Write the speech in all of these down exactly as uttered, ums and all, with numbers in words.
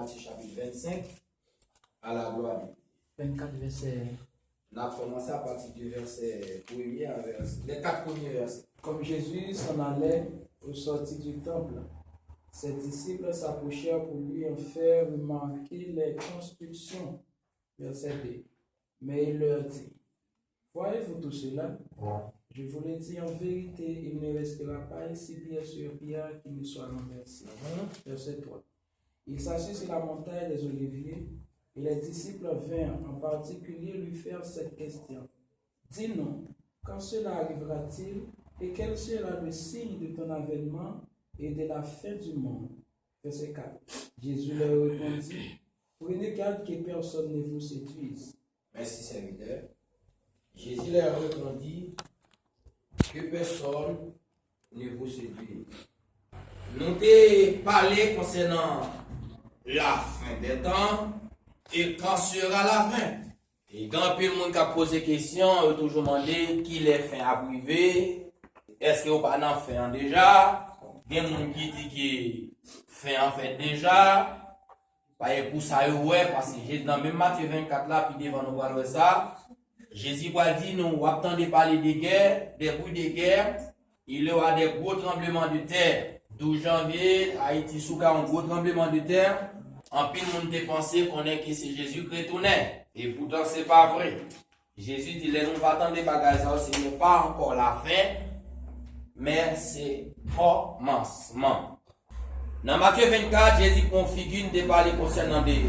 Matye chapit vennsenk, a la glwa de Dye. Vennkat vèsè. N ap kòmanse apati de vèsè premye a vèsè, les quatre premiers versets. Comme Jésus s'en allait au sortir du temple, ses disciples s'approchèrent pour lui en faire remarquer les constructions. Verset deux. Mais il leur dit, voyez-vous tout cela? Je vous le dis en vérité, il ne restera pas ici pierre sur pierre qui ne soit renversée. Verset trois. Il s'assit sur la montagne des Oliviers, et les disciples vinrent en particulier lui faire cette question. Dis-nous, quand cela arrivera-t-il, et quel sera le signe de ton avènement et de la fin du monde? Verset quatre. Jésus leur répondit, prenez garde que personne ne vous séduise. Mèsi, sèvitè. Jésus leur répondit, que personne ne vous séduise. Nou te pale konsènan la fin des temps et quand sera la fin. E gen anpil moun k ap poze kesyon, yo toujou mande kilè fen ap rive, èske yo pa nan fen an deja? Gen moun ki di ke fen an fèt deja. Paske pou sa yo wè, paske Jezi nan menm Matye vennkat la, pi devan nou pral wè sa, Jezi pral di nou, w ap tande pale de gè, de bri de gè, il y aura des gros tremblements de terre. Douz janvye, Ayiti sou ka yon gwo tranblemanntè, anpil moun te panse konnen ke se Jezi k retounen. E poutan se pa vre. Jezi di lè nou va tande bagay sa yo, se pa ankò lafen, men se kòmansman. Nan Matye vennkat, Jezi pran figi n te pale konsènan de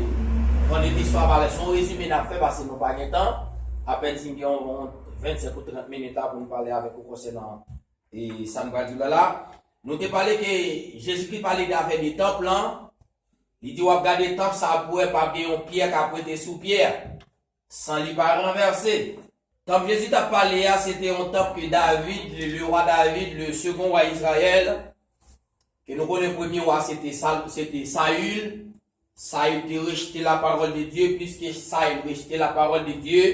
vandredi swa, pa se yon rezime n ap fè paske nou pa gen tan. Apèn si n gen yon vennsenk ou trant minit la pou n pale avèk ou konsènan e sa m pral di w la la. Nou te pale ke Jezikri pale de afè de tanp lan. Li di w ap gade tanp sa pou wè p ap gen yon pyè k ap rete sou pyè san li pa ranvèse. Tanp Jezi t ap pale a, se te yon tanp ke David, le, le wa David, le second wa Izrayèl, ke nou konnen premye wa se te Sal, se te Sayil. Sayil te rejte lapawòl de Dye, piske Sayil rejte lapawòl de Dye,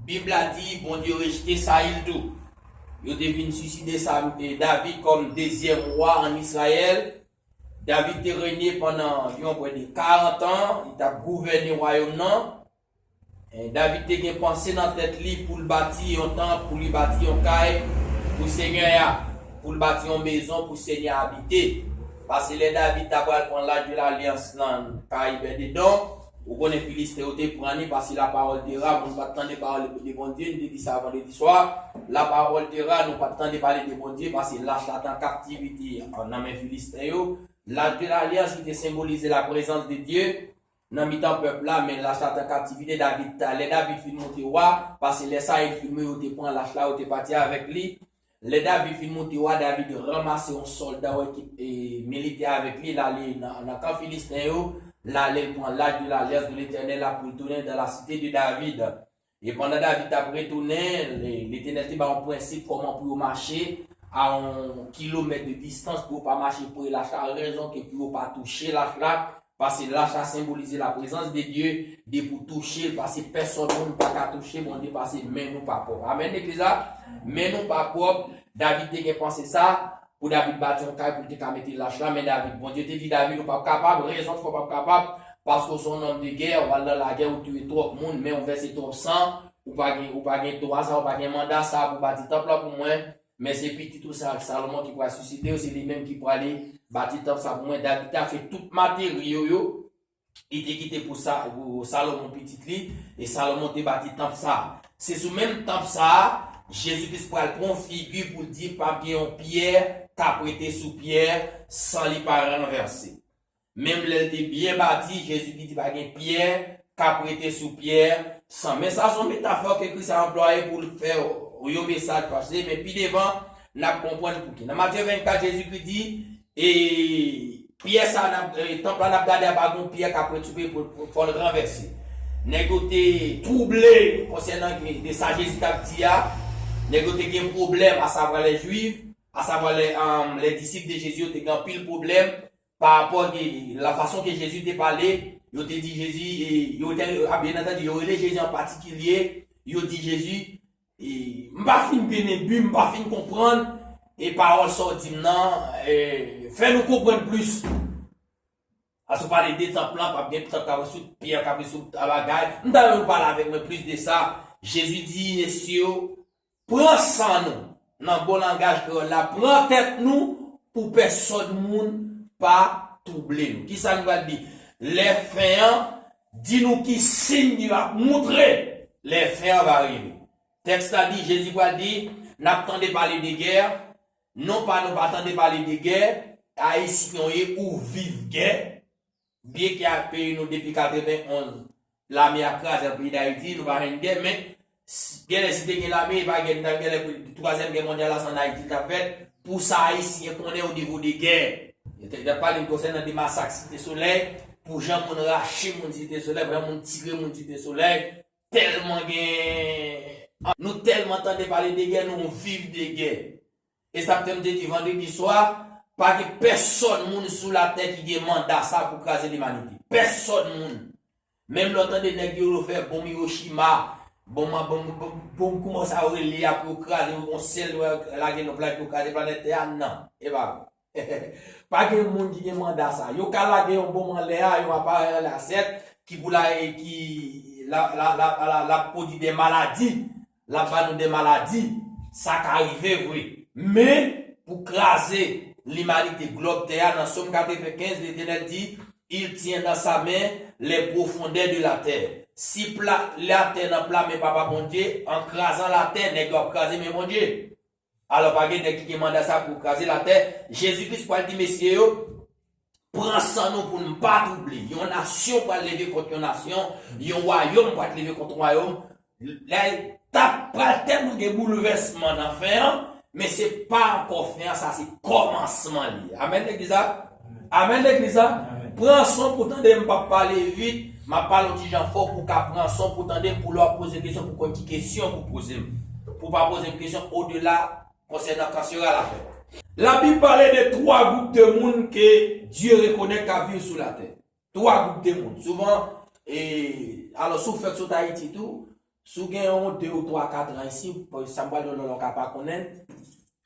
Bib la di Bondye rejte Sayil tou. Yo te vin siside sa, e, David kòm dezyèm wa ann Izrayèl. David te renye pandan anviwon prè de karant an, li t ap gouvène wayòm nan. E, David te gen panse nan tèt li pou l bati yon tanp, pou li bati yon kay pou Senyè a, pou l bati yon mezon pou Senyè a abite. Paske lè David ta pral pran Lach de Lalyans nan Karib Edon, ou konnen Filisten yo te pran li, paske lapawòl de ra, moun pa t tande pawòl de Bondye, n te di sa vandredi swa, lapawòl de ra, nou pa t tande pale de Bondye, paske Lach la t an kaptivite nan men Filisten yo. Lach de Lalyans ki te senbolize laprezans de Dye, nan mitan pèp la, men lach la t an kaptivite, David ta, lè David fin monte wa, paske lè Sayil fin mouri, yo te pran lach la, yo te pati avèk li. Lè David fin monte wa, David ranmase yon sòlda, yon ekip, e, militè avèk li, l ale nan, nan kan Filisten yo, l ale l pran Lach de Lalyans de Letènèl la pou l tounen dans la cité de David. E pandan David t ap retounen, le-, Letènèl te ba yon prensip kòman pou yo mache a yon kilomèt de distans, pou yo pa mache pre lach la, rezon ke pou yo pa touche lach la, paske lach la senbolize laprezans de Dye, depi w touche l, paske pèsòn moun pa ka touche Bondye, paske men nou pa pwòp. Amèn, legliz la? Men nou pa pwòp. David te gen panse sa, pou David bati yon kay pou l te ka mete lach la, men David, Bondye te di David, ou p ap kapab, rezon ki fè w p ap kapab, paske w se yon nonm de gè, w al nan lagè, ou touye twòp moun, men w vèse twòp san, ou pa gen, ou pa gen dwa sa, ou pa gen manda sa pou bati tanp la pou mwen, men se pitit ou sa, Salomon ki pral sisite yo, se li menm ki prale bati tanp sa pou mwen. David te achte tout materyo yo, li te kite pou sa, pou Salomon pitit li, e Salomon te bati tanp sa a. Se sou menm tanp sa a, Jezi Kris pral pran figi pou l di p ap gen yon pyè k ap rete sou pyè san li pa ranvèse. Menm lè l te byen bati, Jezi Kris di pa gen pyè k ap rete sou pyè san. Men sa se yon metafò ke Kris anplwaye pou l fè yon mesaj pase, men pi devan, n ap konprann pouki. Nan Matye vennkat, Jezi Kris di, e pyè sa n ap, e, tanp la n ap gade a pa gen yon pyè k ap rete sou pyè pou, pou, fò l ranvèse. Nèg yo te twouble konsènan de sa Jezi t ap di a. Nèg yo te gen pwoblèm, asavwa lè Jwif, asavwa lè, um, lè disip de Jezi yo te gen anpil pwoblèm pa rapò de la fason ke Jezi te pale. Yo te di Jezi, e, yo te, a, byen antandi, yo rele Jezi an patikilye, yo di Jezi, e, m pa fin byen enbi, m pa fin konprann, e pawòl sa w di m nan, e, fè nou konprann plis. Paske w pale de tanp lan, p ap gen tanp k ap sou pye, k ap sou bagay. M ta renmen w pale avèk mwen plis de sa. Jezi di, mesye yo, pran san nou. Nan bon langaj kreyòl la, pran tèt nou pou pèsòn moun pa twouble nou. Kisa nou pral di? Lè fen an, di nou ki siy li ap moutre lè fen an va rive. Tèks la di, Jezi pral di, n ap tande pale de gè, non pa nou pa tande pale de gè, Ayisyen w ye ou viv gè, byenke ak peyi nou depi katrevenn onz, lame a kraze an peyi Dayiti, nou pa jwenn gè, men s- genlè si te gen lame, e pa gè, n t ap genlè pou twazyèm gè mondyal la, se ann Ayiti l t ap fèt, pou sa Ayisyen konnen o nivo de gè. Yo te, yo t ap pale konsènan de masak Site Solèy, pou jan moun rache moun Site Solèy, pou jan moun tire moun Site Solèy, tèlman gen, nou tèlman tande pale de gè, nou viv de gè. E sa m te di vandredi swa, pa gen pèsòn moun sou latè ki gen manda sa pou kraze limanite. Pèsòn moun. Menm lè w tande nèg yo fè bonm Hiroshima, bonm, bonm, bonm, bonm kòman sa yo rele a pou yo kraze, yon sèl lage nan planèt pou yo kraze planèt tè a, nan. E pa vre. Pa gen moun ki gen manda sa. Yo ka lage yon bonm anlè a, yon aparèy anlè a, sèt, ki pou la, ki la, la, la, la, la pwodui de maladi. L ap ba nou de maladi. Sa ka rive vre. Men, pou kraze limanite, glòb tè a, nan Sòm katrevenkenz, Letènèl di, Il tient dans sa main les profondeurs de la terre. Si pla, latè nan pla men Papa Bondye, an krazan latè, nèg yo ap kraze men Bondye. Alò, pa gen nèg ki gen manda sa pou kraze latè. Jezi Kris pral di mesye yo, pran san nou pou n pa twouble. Yon nasyon pral leve kont yon nasyon, yon wayòm pral leve kont yon wayòm. Lè t ap pral tèlman gen boulvèsman nan fen an, men se pa ankò fen an, sa se kòmansman li ye. Amèn, legliz la? Amèn, legliz la? Pran son pou tande, m p ap pale vit, m ap pale yon ti jan fò pou w ka pran son pou tande m, pou lè w ap poze kesyon, pou konn ki kesyon pou poze m. Pou w pa poze m kesyon odela konsènan kan sera la fèt. Labib pale de twa gwoup de moun ke Dye rekonèt k ap viv sou latè. Twa gwoup de moun. Souvan, e, alò, si w fèk sot Ayiti tou, si w gen yon de ou twa, kat an isi, sa m pral di w la, w ka pa konnen l.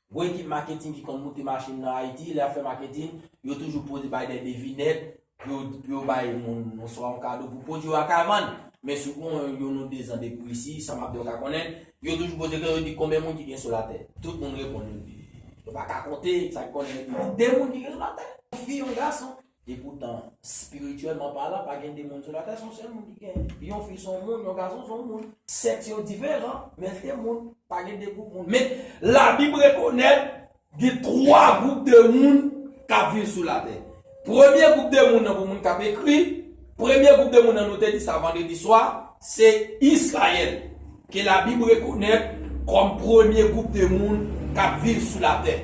Gwo ekip maketing ki konn moute machin nan Ayiti, lè y ap fè maketing, yo toujou poze bay de devinèt pou yo, pou yo bay moun, oswa yon kado pou pwodui yo a ka vann. Men si w gen yon, yon ou de zan depi isi, sa m ap di w ka konnen, yo toujou poze kesyon, yo di konbyen moun ki gen sou latè. Tout moun reponn, yo di, yo pa ka konte, sa ki konnen, yo di, de moun ki gen sou latè. Yon fi, yon gason. Epoutan, espirityèlman palan, pa gen de moun sou latè, se yon sèl moun ki gen. Yon fi se yon moun, yon gason se yon moun. Sèks yo diferan, men se moun. Pa gen de gwoup moun. Men, Labib rekonèt gen twa gwoup de moun k ap viv sou latè. Premye gwoup de moun nan pou moun k ap ekri, premye gwoup de moun nan nou te di sa vandredi swa, se Izrayèl, ke Labib rekonèt kòm premye gwoup de moun k ap viv sou latè.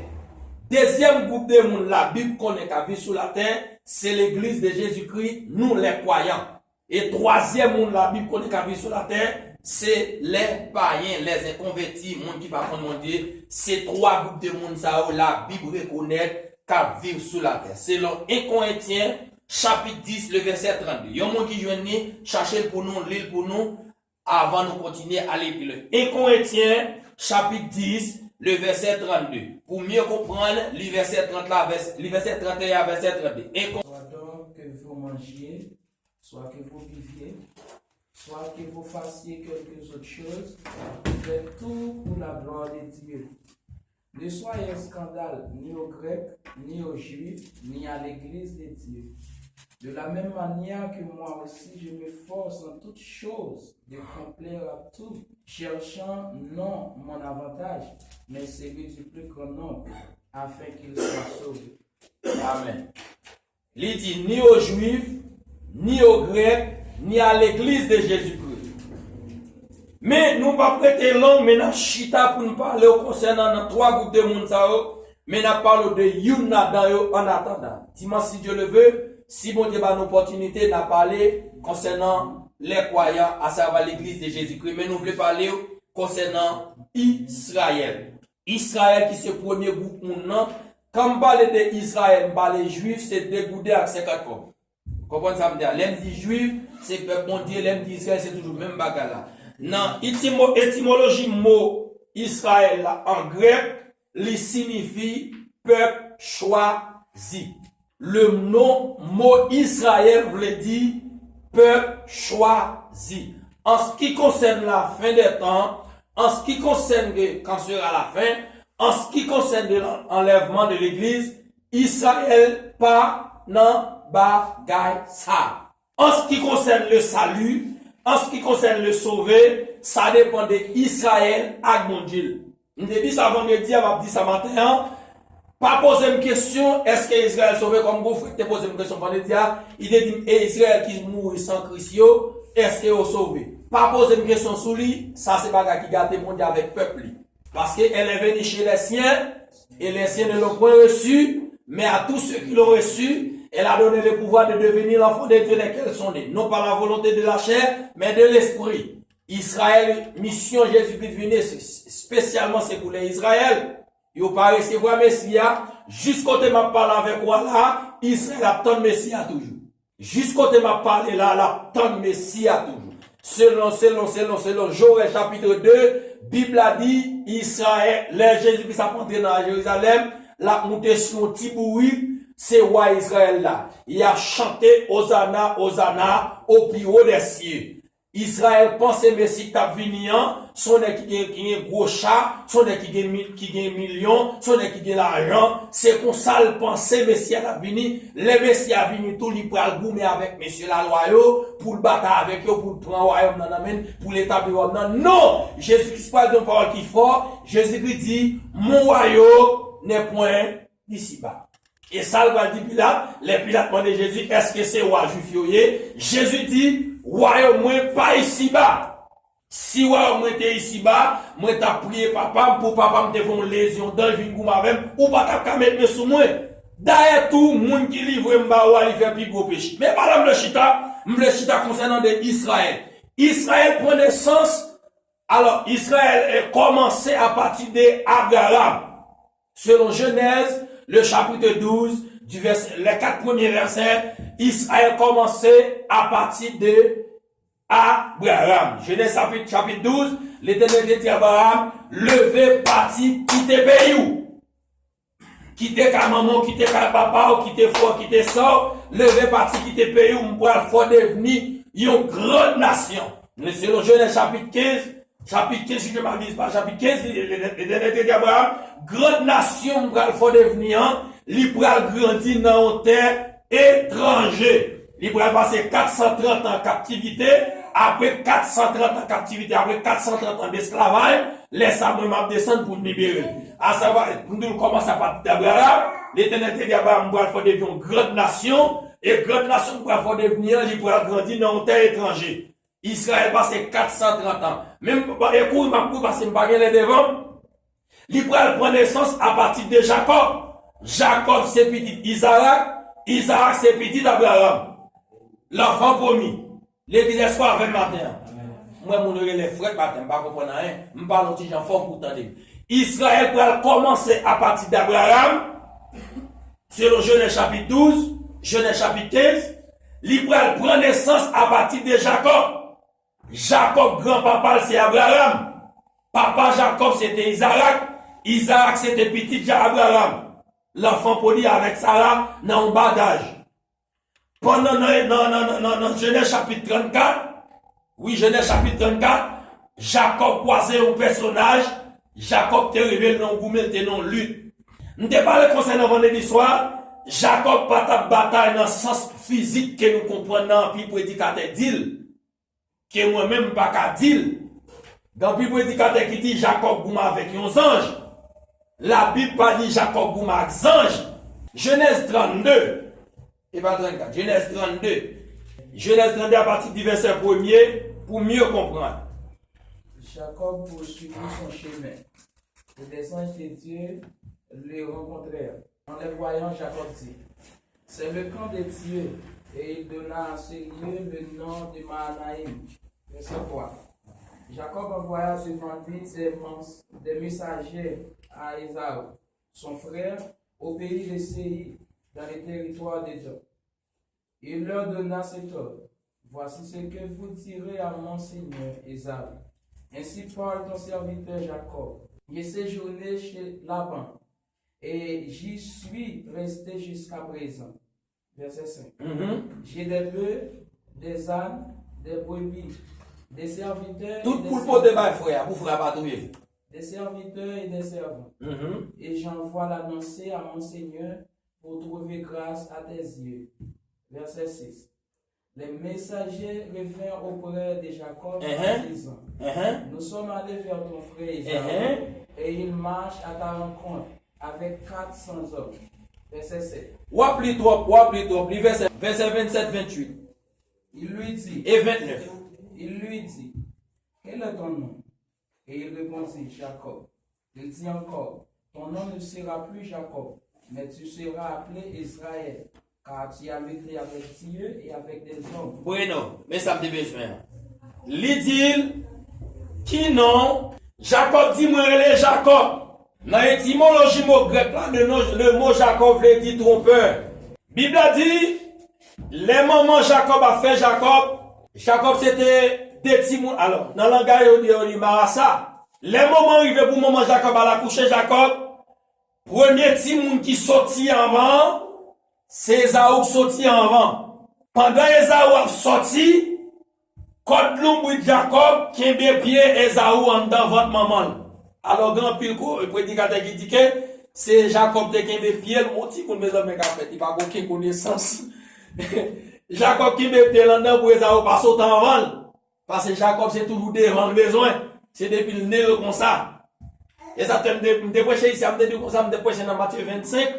Dezyèm gwoup de moun Labib konnen k ap viv sou latè, se Legliz de Jezikri, nou lè kwayan. E twazyèm moun Labib konnen k ap viv sou latè, se lè payen, lè enkonvèti, moun ki pa konn Bondye. Se twa gwoup de moun sa yo Labib rekonèt k ap viv sou latè. Selon en Korentyen, chapit dis, le vèsè trannde. Yon moun ki jwenn li, chache l pou nou, li l pou nou, avan nou kontinye ale pi lwen. En Korentyen, chapit dis, le vèsè trannde. Pou mye konprann, li vèsè trant la, vès-, li vèsè trant e en a vèsè trannde. En Kor- Soit donc que vous mangiez, soit que vous buviez, soit que vous fassiez quelque autre chose, faites tout pour la gloire de Dieu. Ne soyez scandale ni aux Grecs, ni aux Juifs, ni à l'église de Dieu. De la même manière que moi aussi je m'efforce en toutes choses de complaire à tous, cherchant non mon avantage, mais celui du plus grand nombre, afin qu'il soit sauvé. Amen. Li di, ni o Jwif, ni o Grèk, ni a legliz de Jezikri. Men nou p ap rete long, men n ap chita pou n pale w konsènan nan twa gwoup de moun sa yo, men n ap pale w de youn ladan yo an atandan. Dimanch, si Dye le ve, si Bondye ba nou opòtinite, n ap pale konsènan lè kwayan, asavwa legliz de Jezikri, men nou vle pale w konsènan Izrayèl. Izrayèl ki se premye gwoup moun nan. Kan m pale de Izrayèl, m pale Jwif, se de gouden ak senkant kòb. Konprann sa m di a? Lè m di Jwif, se pèp Bondye, lè m di Izrayèl, se toujou menm bagay la. Nan etimo-, etimoloji mo Izrayèl la an grèk, li siyifi pèp chwazi. Le non mo Izrayèl vle di pèp chwazi. An ce qui concerne la fin des temps, an ce qui concerne que quand sera la fin, an ce qui concerne de l'enlèvement de l'église, Izrayèl pa nan bagay sa. An ce qui concerne le salut, an ce qui concerne le sauvé, sa depann de Izrayèl ak Bondye l. M te di sa vandredi a, m ap di sa maten an. Pa poze m kesyon, èske Izrayèl sove? Kòm gon frè ki te poze m kesyon vandredi a, li te di m, e Izrayèl ki mouri san Kris yo, èske yo sove? Pa poze m kesyon sou li, sa se bagay ki gate Bondye avèk pèp li. Parce qu'elle est venue chez les siens, et les siens ne l'ont point reçue, mais à tous ceux qui l'ont reçue, elle a donné le pouvoir de devenir l'enfant de Dieu, lesquels sont nés, non par la volonté de la chair, mais de l'esprit. Izrayèl, misyon Jezikri vini, espesyalman se pou lè Izrayèl. Yo pa resevwa Mesi a. Jis kote m ap pale avèk w a la, Izrayèl ap tann Mesi a toujou. Jis kote m ap pale la, l ap tann Mesi a toujou. Selon, selon, selon, selon Joël chapitre deux, Bib la di, Izrayèl, lè Jezi Kris ap antre nan Jerizalèm, l ap moute sou yon ti bourik, se wa Izrayèl la. Y ap chante, Ozana, Ozana, au plus haut des cieux. Izrayèl panse Mesi k t ap vini an, se yon nèg ki gen, ki gen gwo cha, se yon nèg ki gen, mi- ki gen milyon, se yon nèg ki gen lajan. Se konsa l panse Mesi a t ap vini. Lè Mesi a vini tou, li pral goumen avèk mesye lalwa yo, pou l batay avèk yo, pou l pran wayòm nan nan men l, pou l etabli wayòm nan. Non! Jezikri pral gen yon pawòl ki fò. Jezikri di, Mon royaume n'est point d'ici-bas. E sa l pral di Pilat, lè Pilat mande Jezi, èske se wa Jwif yo ye? Jezi di, wayòm mwen pa isiba. Si wayòm mwen te isiba, mwen t ap priye Papa m pou Papa m te fè yon lezyon danj vin goumen avè m, ou pa t ap ka met men sou mwen. Dayè tou, moun ki livre m ba ou a, li fè pi gwo peche. Men pandan m vle chita, m vle chita konsènan de Izrayèl. Izrayèl pran nesans, alò, Izrayèl eh, kòmanse apati de Abraram. Selon Genèse, le chapitre douze, du verset, les quatre premiers versets, Israël commençait à partir de Abraham. Genèse chapitre, chapitre douze, Letènèl te di Abraham, leve, pati, kite peyi w. Kite kay manman w, kite kay papa w, kite frè w, kite sè w, leve, pati, kite peyi w, m pral fè w devni yon gran nasyon. Men selon Genèse chapitre quinze, Chapit kenz, si je m'abuse pas, chapit kenz, Letènèl te di Abraram, gran nasyon m pral fè w devni an, li pral grandi nan yon tè etranje. Li pral pase kat san trant an kaptivite, apre kat san trant an kaptivite, apre kat san trant an desklavaj, lè sa mwen m ap desann pou m libere l. Asavwa, m di w l kòmanse apati d Abraram, Letènèl te di Abraram, m pral fè w devni yon gran nasyon, e gran nasyon m pral fè w devni an, li pral grandi nan yon tè etranje. Izrayèl pase kat san trant an. Men m e kouri m ap kouri paske m pa gen lè devan m. Li pral pran nesans apati de Jakòb. Jakòb se pitit Izarak, Izarak se pitit Abraram. Lanfan pwomi. Legliz, èske w avè m maten an? M wè moun yo genlè frèt maten, m pa konprann anyen. M pale yon ti jan fò pou w tande m. Izrayèl pral kòmanse apati d Abraram. Selon Jenèz chapit douz, Jenèz chapit kenz, li pral pran nesans apati de Jakòb. Jakòb granpapa l se Abraram. Papa Jakòb se te Izarak. Izarak se te pitit Abraram. Lanfan pwodui avèk Sara nan yon badaj. Pandan nan, nan, nan, nan, nan, nan Jenèz chapit trannkat, wi, Jenèz chapit trannkat, Jakòb kwaze yon pèsonaj, Jakòb te reve l nan yon goumen, l te nan yon lit. M te pale konsènan vandredi swa, Jakòb pa t ap batay nan sans fizik ke nou konprann nan anpil predikatè di l. Ke mwen menm m pa ka di l. Gen anpil predikatè ki di Jakòb goumen avèk yon zanj. Labib pa di Jakòb goumen ak zanj. Jenèz trannde, e pa trannkat, Jenèz trannde. Jenèz trannde apati di vèsè premye pou mye konprann. Jacob poursuivit son chemin, et les anges de Dieu le rencontrèrent. En les voyant, Jacob dit, c'est le camp de Dieu, et il donna à ce lieu le nom de Mahanaïm. Verset trois. Jacob envoya devant lui des, mens- des messagers à Ésaü, son frère, au pays de Séïr, dans le territoire d'Édom. Il leur donna cet ordre, voici ce que vous direz à mon seigneur Ésaü. Ainsi parle ton serviteur Jacob. J'ai séjourné chez Laban, et j'y suis resté jusqu'à présent. Verset cinq. Mhm. J'ai des bœufs, des ânes, des brebis, des serviteurs et Tout des pou l pote bay frè a, pou frè a pa touye l. Des serviteurs et des servantes. Mhm. Et j'envoie l'annoncer à mon Seigneur pour trouver grâce à tes yeux. Verset six. Les messagers revinrent auprès de Jacob en Ahin. disant, Ahin. Nous sommes allés vers ton frère Esaü, Ahin. et il marche à ta rencontre avec quatre cents hommes. Verset sept. W ap li twòp, w ap li twòp. Li vèsè, vèsè vennsèt, venntuit. Il lui dit, E vennèf. Il lui dit, Quel est ton nom? Et il répondit, Jacob. Il dit encore, Ton nom ne sera plus Jacob, mais tu seras appelé Israël, car tu as lutté avec Dieu et avec des hommes. Bueno, men sa m te bezwen an. Li di l, ki non? Jakòb di, mwen rele Jakòb. Nan etimoloji mo grèk la, le, non, le mo Jakòb vle di twonpè. Bib la di, lè manman Jakòb ap fè Jakòb, Jakòb se te de timoun. Alò, nan langaj yo di yo li marasa. Lè moman rive pou manman Jakòb al akouche Jakòb, premye timoun ki soti anvan an, se Ezaou k soti anvan. Pandan Ezaou ap soti, kòd lonbrit Jakòb kenbe pye Ezaou anndan vant manman l. Alò, gen anpil ko-, predikatè ki di ke se Jakòb te kenbe pye l, on timoun, mezanmi, k ap fèt, li pa gen okenn konesans. Jakòb kenbe pye l anndan pou Ezaou pa sot anvan l. Paske Jakòb se toujou devan l bezwen. Se depi l ne l konsa. E sa fè m te, m te preche isi a, m te di konsa, m te preche nan Matye vennsenk,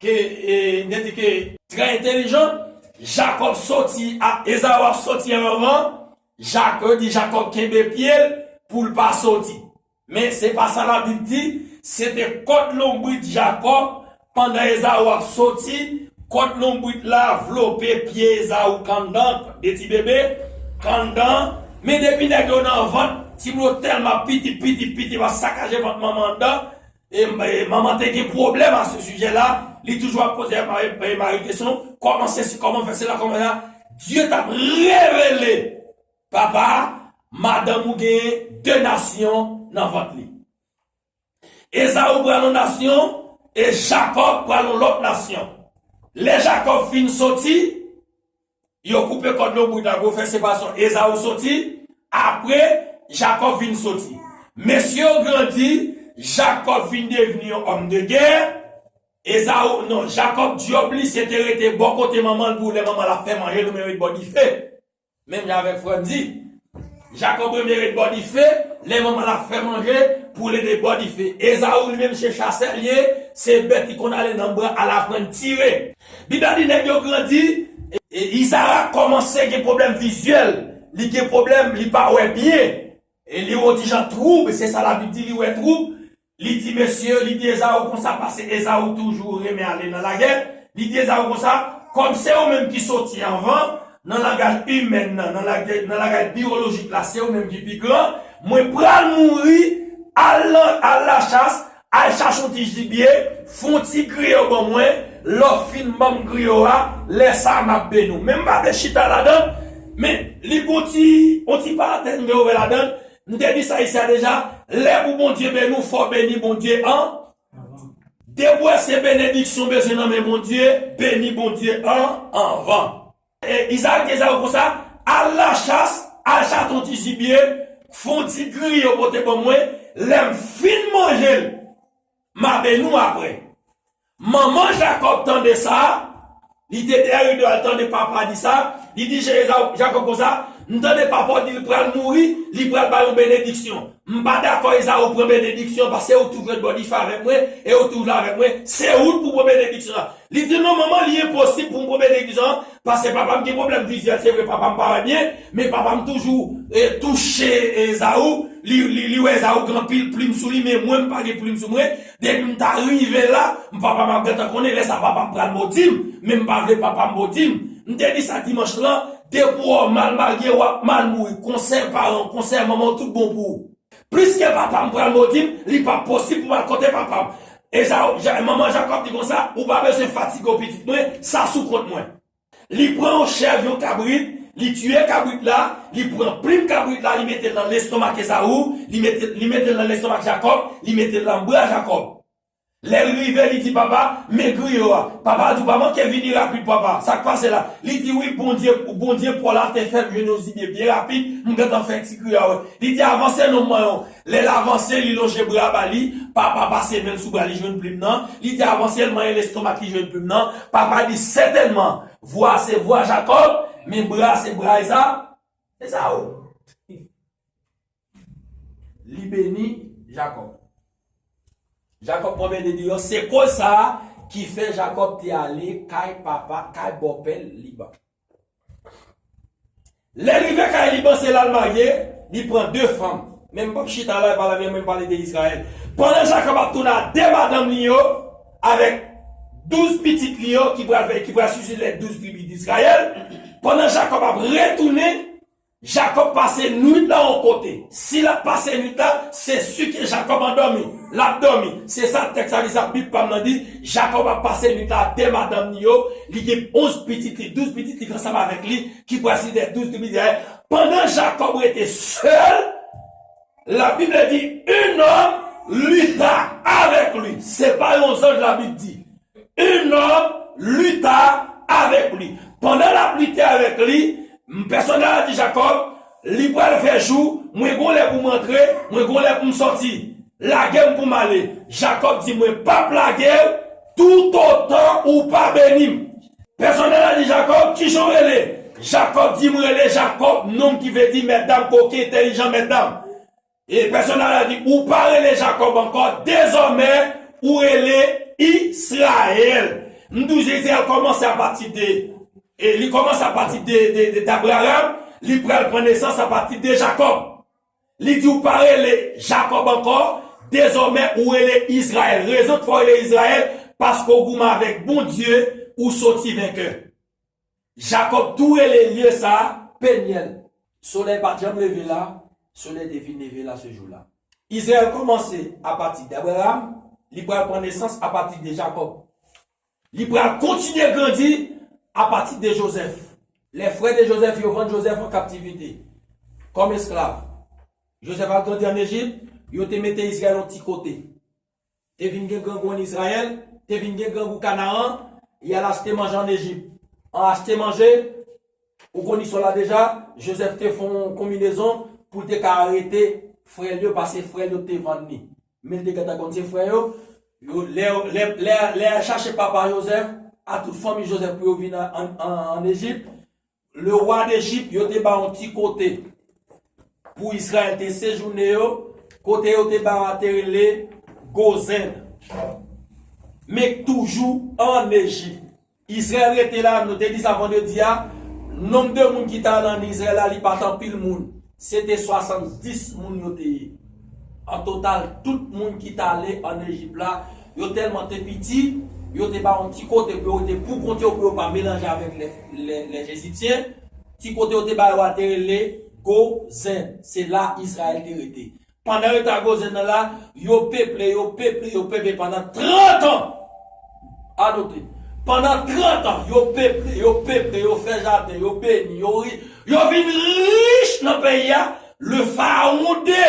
ke, e, m te di ke trè entelijan, Jakòb soti, a, Ezaou ap soti anvan, Jak-, di Jakòb kenbe pye l pou l pa soti. Men se pa sa Labib di, se te kòd lonbrit Jakòb, pandan Ezaou ap soti, kòd lonbrit la vlope pye Ezaou k anndan, de ti bebe, k anndan. Men depi nèg yo nan vant, timoun yo tèlman piti, piti, piti, ap sakaje vant manman anndan. E, e manman te gen pwoblèm a se sijè la, li toujou ap poze mari, mari kesyon, kòman sesi, kòman fè sela, kòman la. Dye t ap revele papa, madanm ou genyen de nasyon nan vant li. Ezaou pral yon nasyon, e Jakòb pral yon lòt nasyon. Lè Jakòb fin soti, yo koupe kòd lonbrit la, yo fè separasyon. Ezaou soti, apre, Jakòb vin soti. Mesye yo grandi, Jakòb vin devni yon òm de gè. Ezaou, non, Jakòb djòb li, se te rete bò kote manman l pou lè manman l ap fè manje, li menm ret bò dife. Menm jan avèk frè m di, Jakòb renmen ret bò dife, lè manman l ap fè manje, pou l ede bò dife. Ezaou li menm se chasè l ye, se bèt li konn ale nan bwa al aprann tire. Bib la di nèg yo grandi, e, e Izarak kòmanse gen pwoblèm vizyèl, li gen pwoblèm, li pa wè byen. E li wè yon ti jan twoub, se sa Labib di, li wè twoub. Li di mesye, li di Ezaou konsa, paske Ezaou toujou renmen ale nan lagè. Li di Ezaou konsa, kòm se ou menm ki soti anvan, nan langaj imèn nan, nan lagè, nan langaj biyolojik la, se ou menm ki pi gran, mwen pral mouri, al nan, al lachas, al chache yon ti jibye, fè yon ti griyo ban mwen, lè w fin ban m griyo a, lè sa a m ap beni w. Men m pa vle chita ladan l, men li gon ti, yon ti parantèz m vle ouvè ladan l. M te di sa isi a deja, lè pou Bondye beni w, fò w beni Bondye an. Depi w wè se benediksyon w bezwen nan men Bondye, beni Bondye an anvan. E Izarak di Ezaou konsa, al lachas, al chache yon ti jibye, fè yon ti griyo pote ban mwen, lè m fin manje l, m a beni w apre. Manman Jakòb tande sa, li te dèyè rido a, l tande papa di sa, li di Ezaou, Jakòb konsa, m tande papa w di l pral mouri, li pral bay yon benediksyon. M pa dakò Ezaou pran benediksyon, paske ou toujou ret bò dife avèk mwen, e ou toujou la avèk mwen, se ou k pou pran benediksyon an. Li di non manman, li enposib pou m pran benediksyon an, paske papa m gen pwoblèm vizyèl, se vre papa m pa wè byen, men papa m toujou, e, touche Ezaou, li, li, li wè Ezaou gen anpil plim sou li, men mwen m pa gen plim sou mwen, depi m ta rive la, m papa m ap gentan konnen, lè sa papa m pral modi m, men m pa vle papa m modi m. M te di sa dimanch lan, depi w mal marye, w ap mal mouri, konsèy paran w, konsèy manman w, tout bon pou ou. Pliske papa m pral modi m, li p ap posib pou m al kote papa m. Ezaou, Ja-, manman Jakòb di konsa, ou pa bezwen fatige w pitit mwen, sa sou kont mwen. Li pran yon chèv, yon kabrit, li tiye kabrit la, li pran plim kabrit la, li mete l nan lestomak Ezaou, li mete, li mete l nan lestomak Jakòb, li mete l nan bra Jakòb. Lè l rive, li di, "Papa, men griyo a." Papa di, "Ou pa manke vini rapid, papa. Sa k pase la?" Li di, "Wi, Bondye, Bondye pa w la te fè m jwenn yon zibye byen rapid, m gentan fè ti griyo a, wi." Li di, "Avanse non, m manyen w." Lè l avanse, li lonje bra ba li, papa pase men l sou bra, li jwenn plim nan. Li di, "Avanse," l manyen lestomak, li jwenn plim nan. Papa di, "Sètènman, vwa a se vwa Jakòb, men bra a se bra Eza-, Ezaou." Li beni Jakòb. Jakòb pran beni deyò. Se koz sa a ki fè Jakòb te ale kay papa, kay bòpè l Liban. Lè l rive kay Liban, se la l marye, li pran de fanm. Men m p ap chita la, e pa la, men m pale de Izrayèl. Pandan Jakòb ap tounen a de madanm li yo, avèk douz pitit li yo, ki pral fè, ki pral swiv lè douz tribi d'Izrayèl, pandan Jakòb ap retounen, Jakòb pase nwit la yon kote. Si l ap pase nwit la, se si ke Jakòb andòmi. L ap dòmi. Se sa tèks la di, sa Bib pa m nan di. Jakòb ap pase nwit la a de madanm li yo. Li gen onz pitit li, douz pitit li ansanm avèk li, ki pral swiv lè douz tribi d'Izrayèl. Pandan Jakòb rete sèl, Labib di, un homme lutta avec lui. Se pa yon zanj Labib di. Un homme lutta avec lui. Pandan l ap lite avèk li, m, pèsonèl la di Jakòb, li pral fè jou, mwen gon lè pou m antre, mwen gon lè pou m sòti. Lage m pou m ale. Jakòb di, mwen p ap lage w, toutotan ou pa beni m. Pèsonèl la di Jakòb, kijan w rele? Jakòb di, mwen rele Jakòb, non ki vle di mètdam, koken, entèlijan, mètdam. E pèsonèl la di, ou pa rele Jakòb ankò, dezòmè, ou rele Izrayèl. M di w Izrayèl kòmanse apati de, e li kòmanse apati de, de, de, d'Abraham, li pral pran nesans apati de Jakòb. Li di, ou pa rele Jakòb ankò, dezòmè ou rele Izrayèl. Rezon k fè w rele Izrayèl, paske w goumen avèk Bondye, ou soti venkè. Jakòb tou rele lye sa a Penyèl. Solèy pa t janm leve la, solèy te fin leve la se jou la. Izrayèl kòmanse apati d'Abraham, li pral pran nesans apati de Jakòb. Li pral kontinye grandi apati de Jozèf. Lè frè de Jozèf yo vann Jozèf an kaptivite kòm esklav. Jozèf al grandi ann Ejip, yo te mete Izrayèl yon ti kote. Te vin gen grangou ann Izrayèl, te vin gen grangou Kanaran, y al achte manje ann Ejip. An achte manje, ou konn istwa la deja, Jozèf te fè yon konbinezon pou l te ka arete frè l yo, paske frè l yo te vann li. Men l te gentan konn se frè yo. Yo, lè, lè, lè, lè y al chache papa Jozèf, a tout fanmi Jozèf pou yo vin an, an, an, ann Ejip, lewa Dejip, yo te ba yon ti kote pou Izrayèl te sejounen yo, kote yo te ba yo a te rele Gozen. Men toujou ann Ejip. Izrayèl rete la, nou te di sa vandredi a, nonb de moun ki t ale ann Izrayèl la, li pa t anpil moun. Se te swasanndis moun yo te ye. An total, tout moun ki t ale ann Ejip la, yo tèlman te piti, yo te ba yon ti kote pou yo rete pou kont yo, pou yo pa melanje avèk lè, lè, lè Ejipsyen. Ti kote yo te ba yo a te rele Gozen. Se la Izrayèl te rete. Pandan yo te a Gozen nan la, yo peple, yo peple, yo peple pandan trant an. Anote, pandan trant an, yo peple, yo peple, yo fè jaden, yo beni, yo ri, yo vin rich nan peyi a. Le Pharaon de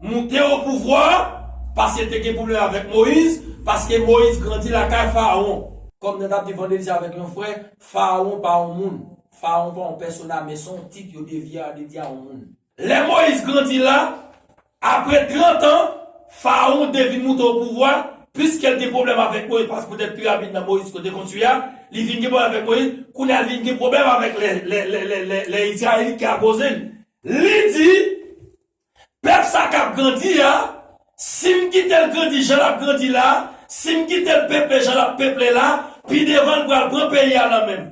moute o pouvwa, paske te gen pwoblèm avèk Moyiz, paske Moyiz grandi lakay Farawon. Kòm nou t ap di vandredi sa avèk yon frè, Farawon pa yon moun. Farawon pa yon pèsona, men se yon tit yo devye a, devye a yon moun. Lè Moyiz grandi la, apre trant an, Farawon de vin moute o pouvwa, piske l gen pwoblèm avèk Moyiz, paske poutèt pi rapid nan Moyiz kote konstwi a, li vin gen pwoblèm avèk Moyiz, kounye a l vin gen pwoblèm avèk lè, lè, lè, lè, lè, lè Izrayelit ki a Gozen. Li di, pèp sa k ap grandi a, si m kite l grandi jan l ap grandi la, si m kite l peple jan l ap peple la, pi devan l pral pran peyi a nan men m.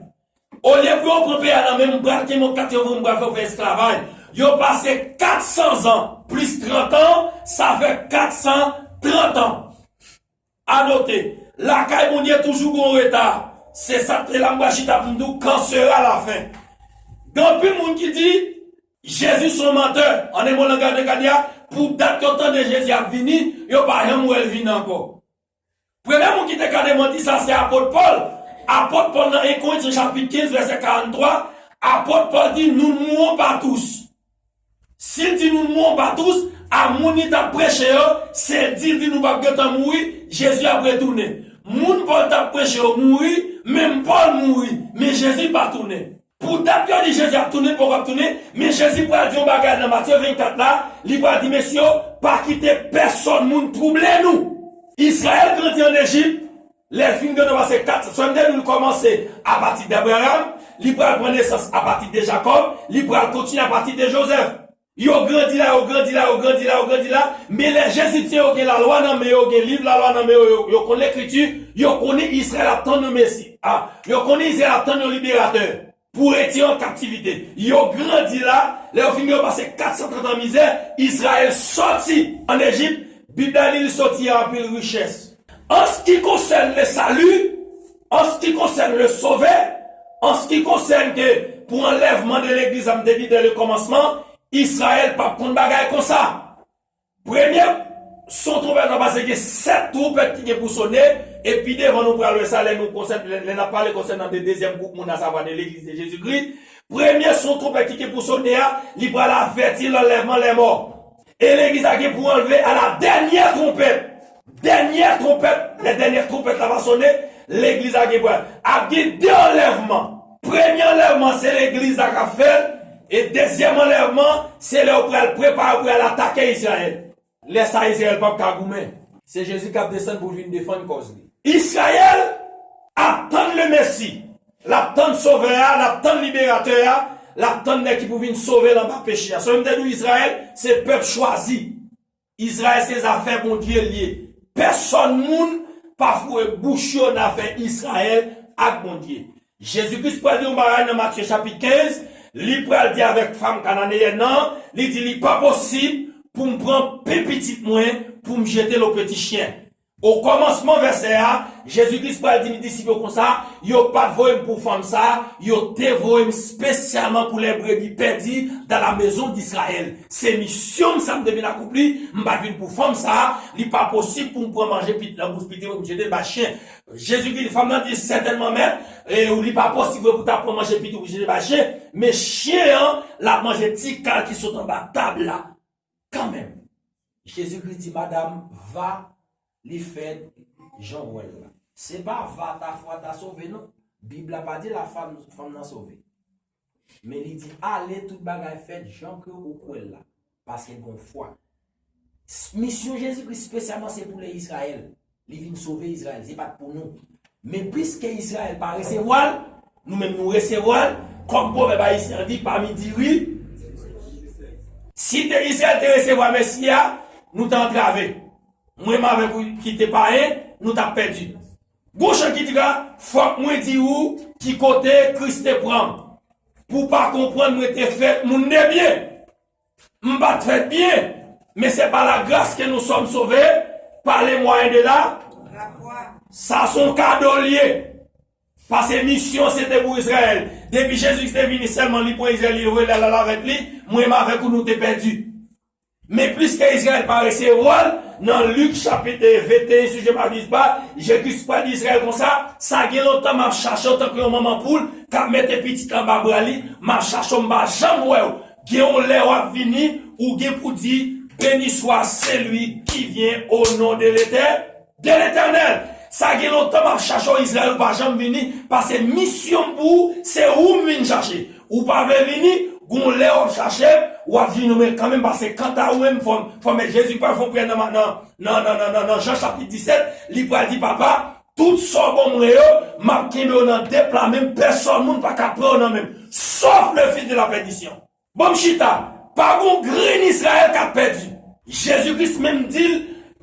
Olye pou yo pran peyi a nan men m, m pral kenbe w kaptif, m pral fè w fè esklavaj. Yo pase kat san zan plis trant an, sa fè kat san trant an. Anote, lakay Bondye toujou gon reta. Se sa k fè la m pral chita pou m di w, quand sera la fin? Gen anpil moun ki di, Jezi se yon mantè. An de mo, langaj de gade a, pou dat yo tande Jezi ap vini, yo pa janm wè l vini ankò. Premye moun ki te ka demanti sa, se apot Pòl. Apot Pòl nan en Korentyen chapit kenz, vèsè karanntwa, apot Pòl di, nous ne mourons pas tous. Si l di nous ne mourons pas tous, A moun li t ap preche yo, se di l di nou p ap gentan mouri, Jezi ap retounen. Moun Pòl t ap preche yo mouri, menm Pòl mouri, men Jezi pa tounen. Pou dat yo di Jezi ap tounen, poko ap tounen, men Jezi pral di yon bagay nan Matye vennkat la, li pral di, mesye yo, pa kite pèsonn moun twouble nou. Izrayèl grandi ann Ejip, lè l fin grandi pase kat, sou M T nou kòmanse apati d Abraram, li pral pran nesans apati de Jakòb, li pral kontinye apati de Jozèf. Yo grandi la, yo grandi la, yo grandi la, yo grandi la, men lè Jezityen yo gen lalwa nan men yo, gen liv lalwa nan men yo, yo, yo konn lekriti, yo konnen Izrayèl ap tann yon Mesi. A, yo konnen Izrayèl ap tann yon liberatè pou retire yo an kaptivite. Yo grandi la, lè yo fin yo pase kat san trant an mizè, Izrayèl sòti ann Ejip, Bib la di li sòti ak anpil richès. An se ki konsène le salut, an se ki konsène le sauvé, an se ki konsène ke pou anlèvman de legliz la, m te di dès le commencement, Izrayèl p ap konn bagay konsa. Premye son twonpèt la pase gen sèt twonpèt ki gen pou sone, e pi devan nou pral wè sa lè nou konsèn, lè, lè n ap pale konsènan de dezyèm gwoup moun, asavwa de legliz de Jezikri. Premye son twonpèt ki gen pou sone a, li pral avèti lanlèvman lèmò. E legliz la gen pou anlve à la dernière trompette. Dènyè twonpèt, lè dènyè twonpèt la va sone, legliz la gen pou al. Ap gen de anlèvman. Premye anlèvman, se legliz la k ap fè l, e dezyèm anlèvman, se lè yo pral prepare pou y al atake Izrayèl. Lè sa a, Izrayèl p ap ka goumen. Se Jezi k ap desann pou l vin defann kòz li. Izrayèl ap tann le Mesi. L ap tann Sovè a, l ap tann Liberatè a, l ap tann nèg ki pou vin sove l anba peche a. Sa vle di Izrayèl, se pèp chwazi. Izrayèl se zafè Bondye l ye. Pèsonn moun pa foure bouch yo nan afè Izrayèl ak Bondye. Jezi Kris pral di yon bagay nan Matye chapit kenz, li pral di avèk fanm kananeyèn nan, li di li pa posib pou m pran pen pitit mwen pou m jete l o peti chen. O kòmansman vèsè a, Jezi Kris pral di disip yo konsa, yo pa t voye m pou fanm sa a, yo te voye m espesyalman pou les brebis perdues dans la maison d'Israël. Se misyon m sa m te vin akonpli, m pa t vin pou fanm sa a, li pa posib pou m pran manje pitit nan bouch pitit mwen pou m jete l bay chen. Jezi Kris, fanm nan di sètènman mèt, e, li pa posib pou ta pran manje pitit ou pou jete l bay chen, men chen an, l ap manje ti kal ki sot anba tab la. Kanmenm, Jezi Kris di, madanm, va li fèt jan w wè l la. Se pa va ta fwa ta sove non. Bib la pa di la fanm, fanm nan sove. Men li di, ale tout bagay fèt jan ke ou kwè l la. Paske l gen fwa. S- Misyon Jezi Kris espesyalman se pou le Izrayèl. Li vin sove Izrayèl, se pa t pou nou. Men piske Izrayèl pa resevwa l, nou menm nou resevwa l, kòm pwovèb ayisyen an di, pa mi diri. Si te Izrayèl te resevwa Mesi a, nou t antrave. Mwen m avèk ou ki te payen, nou t ap pèdi. Gon chan ki di la, fòk mwen di ou ki kote Kris te pran m. Pou w pa konprann mwen te fèt moun de byen. M pa t fèt byen, men se pa la grâce que nous sommes sauvés par le moyen de la. Sa se yon kado l ye. Paske misyon se te pou Izrayèl. Depi Jezi te vini sèlman, li pran Izrayèl, li voye l al avèk li, mwen m avèk ou nou te pèdi. Men piske Izrayèl pa resevwa l, nan Lik chapit venteyen, si je m'abuse pas, Jezi Kris pral di Izrayèl konsa, sa gen lontan m ap chache w tankou yon manman poul k ap mete pitit l anba bra li, m ap chache w, m pa janm wè w. Gen yon lè w ap vini, ou gen pou di, béni soit celui qui vient au nom de l'Éternel, de l'Éternel. Sa gen lontan m ap chache w, Izrayèl, ou pa janm vini, paske misyon m pou ou, se ou m vin chache. Ou pa vle vini, gon lè w ap chache m, w ap vini, men kanmenm, paske kanta ou menm, fò m, fò m, Jezi pral fè yon priyè nan, nan, nan, nan, nan, nan, nan Jan chapit disèt, li pral di, papa, tout sa w ban mwen yo, m ap kenbe yo nan de pla men m, pèsonn moun pa ka pran yo nan men m, sauf le fils de la perdition. Bon, m chita, pa gon grenn Izrayèl k ap pèdi. Jezi Kris menm di l,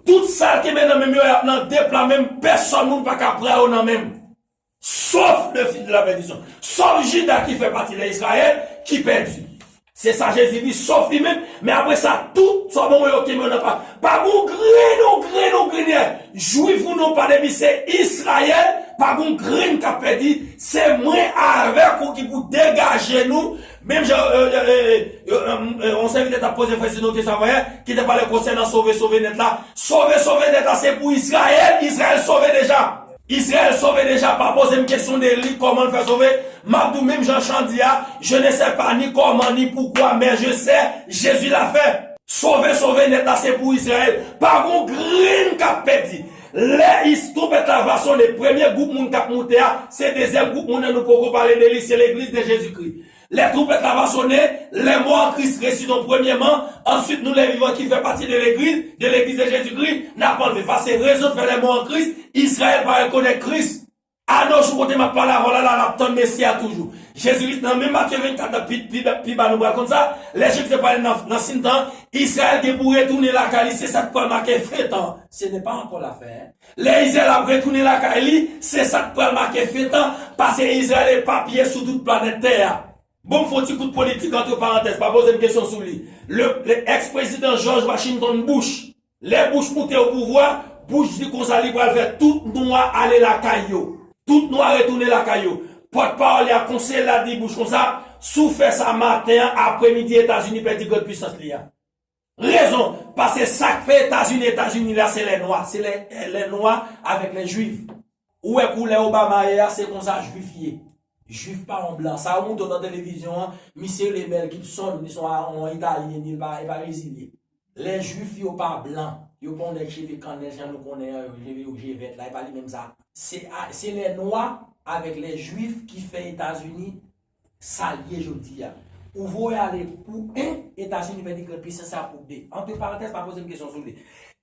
tout sa l kenbe nan men m yo, y ap nan de pla men m, pèsonn moun pa ka pran yo nan men m. Sauf le fils de la perdition. Sauf Jida ki fè pati de Izrayèl ki pèdi. Se sa Jezi di, sauf li menm. Men apre sa, tout sa bon yo kenbe nan pa. Pa gon grenn, yon grenn, yon grenn. Jwif ou non, pa depi se Izrayèl, pa gon grenn k ap pèdi. Se mwen avèk ou ki pou degaje nou. Menm jan, e, e, e, e, e, e, yon sèvitè t ap poze frè Sino kesyon avanyè, ki te pale konsènan sove, sove nèt la. Sove, sove nèt la, se pou Izrayèl, Izrayèl sove deja. Izrayèl sove deja, pa poze m kesyon de li, kòman l fè sove. M ap di w menm jan chan di a, je ne sais pas ni comment ni pourquoi, mais je sais, Jésus l'a fait. Sove, sove nèt la, se pou Izrayèl. Pa gon grenn k ap pèdi. Lè is twonpèt la va sonnen, premye gwoup moun k ap moute a, se dezyèm gwoup moun nan, nou poko pale de li, se legliz de Jezikri. Lè twonpèt la va sonnen, les morts en Christ ressusciteront premièrement, answit nou, les vivants ki fè pati de legliz, de legliz de Jezikri, n ap anlve. Paske rezon k fè les morts en Christ, Izrayèl pa rekonèt Kris. Anojou kote m ap pale avè w la, la, l ap tann Mesi a toujou. Jezi Kris nan menm Matye vennkat la, pi, pi, pi ba nou pral konn sa, lè Jezi te pale nan, nan sin tan, Izrayèl gen pou retounen lakay li, se sa k pral make fen tan. Ce n'est pas encore la fin, hein. Lè Izrayèl ap retounen lakay li, se sa k pral make fen tan, paske Izrayèl epapye sou tout planèt tè a. Bon, m fè yon ti kout politik antre parantèz, pa poze m kesyon sou li. Le, le ex-prezidan George Washington Bush, lè Bush moute o pouvwa, Bush di konsa li pral fè tout nwa ale lakay yo. Tout nwa retounen lakay yo. Pòtpawòl li a, konseye la di Bush konsa, si w fè sa maten an, apremidi Etazini pèdi grann pisans li a. Rezon, paske sa k fè Etazini, Etazini la, se lè nwa, se lè, lè nwa avèk lè jwif. Ou wè koulè Obama ye a, se konsa jwif ye. Jwif pa yon blan. Sa yo montre w nan televizyon an, misye rele Mel Gibson, li se yon, yon Italyen, li pa, li pa Brezilyen. Lè jwif yo pa blan, yo pa yon nèg cheve kannèl jan nou konnen an, yo cheve yo je vèt la, e pa li menm sa. Se a, se lè nwa avèk lè jwif ki fè Etazini sa l ye jodi a. Ou voye ale pou en, Etazini pèdi grann pisans sa pou de. Antre parantèz, pa poze m kesyon sou li.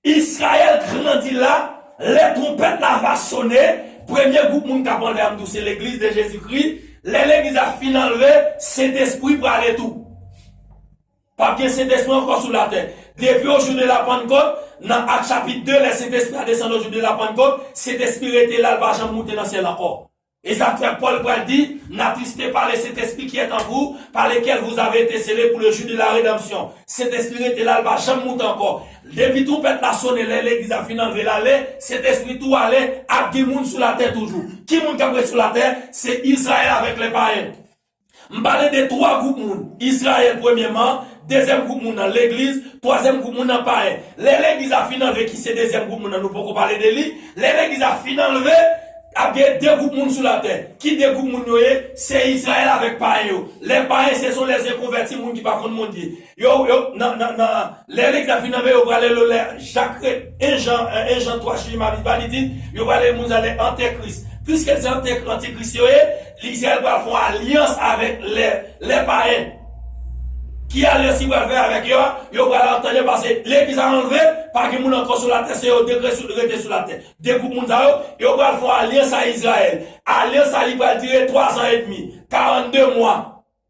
Izrayèl grandi la, lè twonpèt la va sonnen, premye gwoup moun k ap anlve a, m di w, se legliz de Jezikri. Lè legliz la fin anlve, Sentespri prale tou. P ap gen Sentespri ankò sou latè. Depi o jou de la Pannkòt, nan Ak chapit de, lè Sentespri a desann o jou de la Pannkòt, Sentespri rete la, l pa janm moute nan syèl ankò. E sa k fè Pòl pral di, n'attristez pas le Saint-Esprit qui est en vous, par lequel vous avez été scellés pour le jour de la rédemption. Sentespri rete la, l pa janm moute ankò. Depi twonpèt la sonnen, lè legliz la fin anlve l ale, Sentespri tou ale, ap gen moun sou latè toujou. Ki moun k ap ret sou latè? Se Izrayèl avèk lepayen. M pale de twa gwoup moun. Izrayèl premyèman, dezyèm gwoup moun nan legliz, twazyèm gwoup moun nan payen. Lè legliz la fin anlve, ki se dezyèm gwoup moun nan, nou poko pale de li. Lè legliz la fin anlve, ap gen de gwoup moun sou latè. Ki de gwoup moun yo ye? Se Izrayèl avèk payen yo. Lè payen, se sont les inconvertis, moun ki pa konn Bondye. Yo, yo, nan, nan, nan, lè legliz la fin anlve, yo prale lo lè Jak, en Jan, en Jan twa, si m pa di, yo prale moun sa lè antikris. Piske se anti-, antikris yo ye, Izrayèl pral fè yon alyans avèk lè, lè payen. Ki alyans li pral fè avèk yo a? Yo pral antann yo, paske legliz la anlve, pa gen moun ankò sou latè, se yo de k ret sou, rete sou latè. De gwoup moun sa yo, yo pral fè yon alyans a Izrayèl. Alyans sa li pral dire twazan edmi, karannde mwa.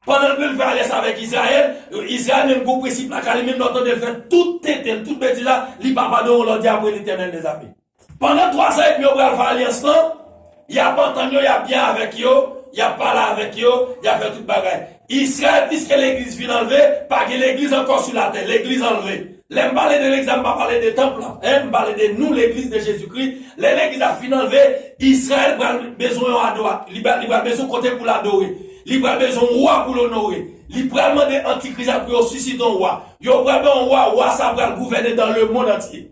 Pandan l vle fè alyans avèk Izrayèl, Izrayèl menm gon prensip lakay li, menm lè w tande l fè tout tenten l, tout betiz la, li pa padone w lè w di apre Letènèl dèzame. Pandan twazan edmi yo pral fè alyans lan, y ap antann yo, y ap byen avèk yo, y ap pale avèk yo, y ap fè tout bagay. Izrayèl, piske legliz fin anlve, pa gen legliz ankò sou latè, legliz anlve. Lè m pale de legliz la, m pa pale de tanp lan, en, m pale de nou, legliz de Jezikri. Lè legliz la fin anlve, Izrayèl pral bezwen yon adora-, li pral, li pral bezwen kote pou l adore. Li pral bezwen yon wa pou l onore. Li pral mande antikris la pou yo sisite yon wa. Yo pral bay yon wa, wa sa pral gouvène dans le monde entier.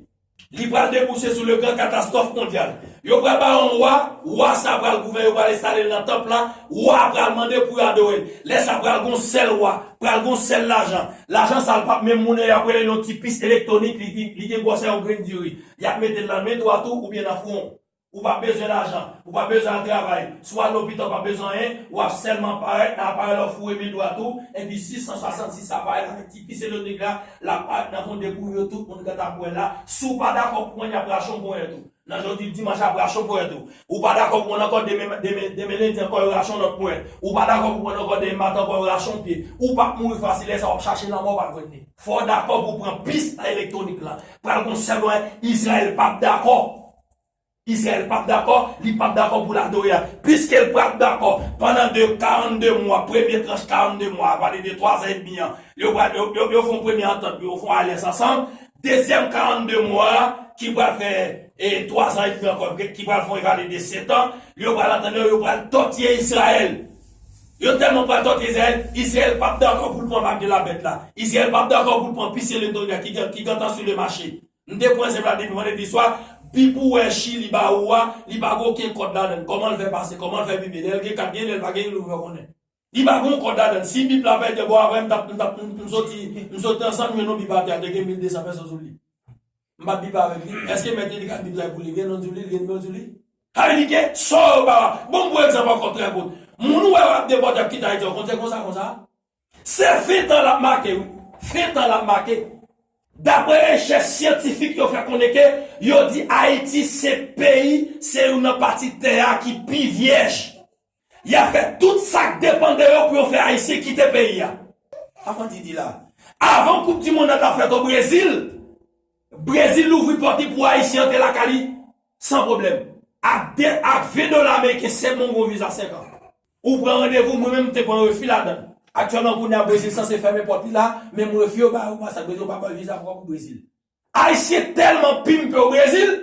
Li pral debouche sou le gran katastwòf mondyal. Yo pral ba yon wa, wa sa pral gouvène, yo pral enstale l nan tanp la, wa a pral mande pou yo adore l. Lè sa pral gon sèl wa, pral gon sèl lajan. Lajan sa l p ap menm mounen, y ap rele l yon ti pis elektwonik, li, li, li gen gwosè yon grenn diri. Y ap mete l nan men dwat ou oubyen nan fwon w. Ou p ap bezwen lajan, ou p ap bezwen al travay. Si w al lopital, w p ap bezwen anyen, w ap sèlman parèt nan aparèy la, w foure men dwat ou, epi sis san swasannsis aparèy la, ti pis elektwonik la, l ap parèt nan fwon depi w yo tout moun gentan ap wè l la. Si w pa dakò pou pran, y ap rache yon ponyèt ou. Nan jodi dimanch, y ap rache yon ponyèt ou. Ou pa dakò pou pran ankò demen, demen, demen lendi ankò, yo rache yon lòt ponyèt. Ou pa dakò pou pran ankò demen maten ankò, yo rache yon pye. Ou p ap mouri fasil, lè sa w ap chache lanmò, w p ap jwenn li. Fò w dakò pou pran pis elektwonik la. Pral gon sèl bagay, Izrayèl p ap dakò. Izrayèl p ap dakò, li p ap dakò pou l adore a. Piske l p ap dakò, pandan de karannde mwa, premye tranch karannde mwa, a pale de twazan edmi an, yo pral, yo, yo, yo fè yon premye antant, yo fè yon alyans ansanm. Dezyèm karannde mwa a, ki pral fè, e, twazan edmi ankò, ki pral fè yon, e pale de setan, yo pral antann yo, yo pral tòtiye Izrayèl. Yo tèlman pral tòtiye Izrayèl, Izrayèl p ap dakò pou l pran mak de la bèt la. Izrayèl p ap dakò pou l pran pis elektwonik la ki gen, ki gentan sou le mache. M te pran egzanp la depi vandredi swa, depi w wè Chili ba ou a, li pa gen okenn kòd ladan l. Kòman l fè pase, kòman l fè pipe, lè l gen kat gen, lè l pa gen, li ouvè konnen. Li pa gen yon kòd ladan l. Si Bib la pèdi, bon, apre m t ap, m t ap, m, m soti, m soti ansanm, jwenn yon Bib atè a, te gen mil de san pèson sou li. M pa t Bib avèk li. Èske mèt li ka Bib la pou li? Gen non sou li, li gen nimewo sou li. Sa vle di ke sa yo pa. Bon, m pran egzanp ankò trè kout. Moun ou wè w ap depòte ap kite Ayiti, w konn se konsa, konsa. Se fen tan l ap make, wi. Fen tan l ap make. Daprè rechèch syantifik, yo fè konnen ke yo di Ayiti se peyi, se youn nan pati tè a ki pi vyèj. Y ap fè tout sa k depann de yo pou yo fè Ayisyen kite peyi a. Sa Fandi di la. Avan Koup di Mond nan t ap fèt o Brezil, Brezil louvri pòt li pou Ayisyen antre lakay li san pwoblèm. Ak de, ak ven dola ameriken, se bon gwo viza senk an. Ou pran randevou, mwen menm m te pran refi ladan l. Aktyèlman, kounye a, Brezil sanse fèmen pòt li la, men m refi yo ba yo, paske Brezil yo pa bay viza pou, pou Brezil. Ayisyen tèlman pimpe o Brezil,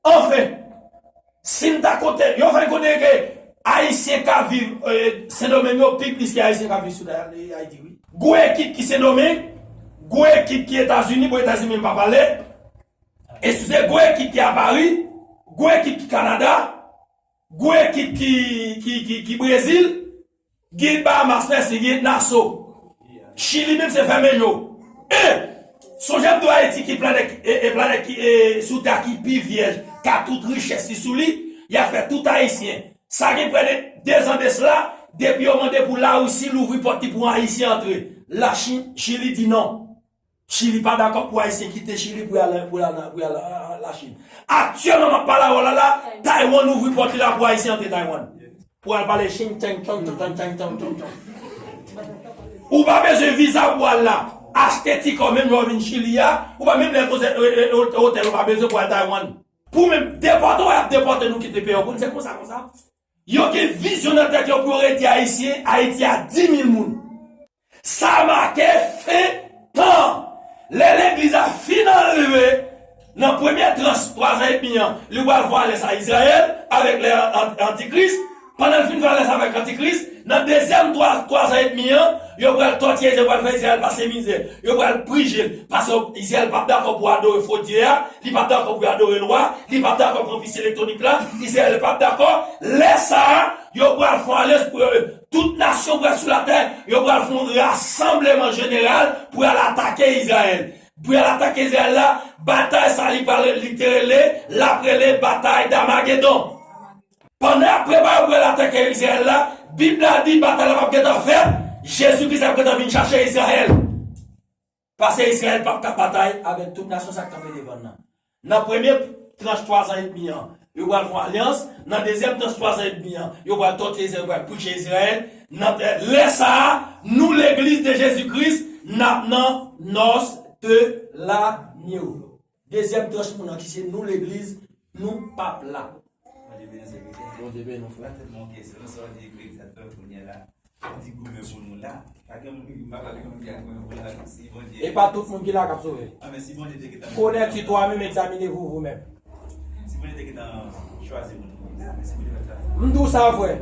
anfen, si n ta konte, yo fè n konnen ke Ayisyen ka viv, eh, Sendomeng yo pi plis ke Ayisyen ka viv sou Ay-, Ayiti, wi. Gwo ekip ki Sendomeng, gwo ekip ki Etazini, bon, Etazini menm pa pale, eskize, gwo ekip ki a Pari, gwo ekip ki Kanada, gwo ekip ki, ki, ki, ki Brezil, gen Bahamas, mèsi, gen Naso. Chili menm se fèmen yo. E, sonje m di w Ayiti ki planèt, e, e planèt ki, e, sou tè a ki pi vyèj, ka tout richès li sou li, y ap fè tout Ayisyen. Sa gen prè de de zan de sila, depi yo mande pou Larisi louvri pòt li pou Ayisyen antre. Lachin, Chili di non. Chili pa dakò pou Ayisyen kite Chili pou y al, pou y al, pou y al, a, a, Lachin. Aktyèlman, m ap pale avè w la, la, Taiwan ouvri pòt li la pou Ayisyen antre Taiwan. Pou al pale Ching Cheng Chong Chong Chong Cheng Chong Chong Chong. Ou pa bezwen viza pou al la. Achte tikè w menm lè w vin Chili a. Ou pa menm lè w otèl, ou pa bezwen pou al Taiwan. Pou menm depòte w, y ap depòte nou kite peyi w. Konn se konsa, konsa. Yo gen vizyon nan tèt yo pou yo redui Ayisyen, Ayiti a di mil moun. Sa make fen tan. Lè legliz la fin anleve nan premye tranch twa zan edmi an, li pral fè alyanz a Izrayèl avèk lè an-, antikris. Pandan l fin fè alyanz avèk antikris, nan dezyèm twa, twa zan edmi an, yo pral tòtye Izrayèl, yo pral fè Izrayèl pase mizè, yo pral prije l, paske Izrayèl p ap dakò pou adore fo dye a, li p ap dakò pou adore lwa, li p ap dakò pou pis elektwonik la, Izrayèl p ap dakò. Lè sa a, yo pral fè yon alyans pou yo, tout nasyon pral sou latè, yo pral fè yon rasanbleman jeneral pou y al atake Izrayèl. Pou y al atake Izrayèl la, batay sa li pral, li te rele, l ap rele batay Damagedon. Pandan y ap prepare pou y al atake Izrayèl la, Bib la di batay la p ap gentan fèt, Jezi Kris ap gentan vin chache Izrayèl. Paske Izrayèl p ap ka batay avèk tout nasyon sa k kanpe devan l nan. Nan premye tranch twa zan edmi an, yo pral fè yon alyans. Nan dezyèm tranch twa zan edmi an, yo pral tòtye Izrayèl, yo pral prije Izrayèl. Nan, lè sa a, nou, legliz de Jezi Kris, n ap nan noces de l'agneau. Dezyèm tranch moun nan ki se nou, legliz, nou p ap la. Bondye beni w, frè. Mwen tèlman kesyon, sa w di egzakteman kounye a la. Ou di goumen pou nou la. Pa gen moun ki, m pa kwè gen moun ki ap goumen pou la, si Bondye. E pa tout moun ki la k ap sove. Ah, men si Bondye te gentan. Connais-tu toi-même, examinez-vous vous-même. Si Bondye te gentan chwazi moun pou li la, men si Bondye pa t chwazi. M di w sa, frè.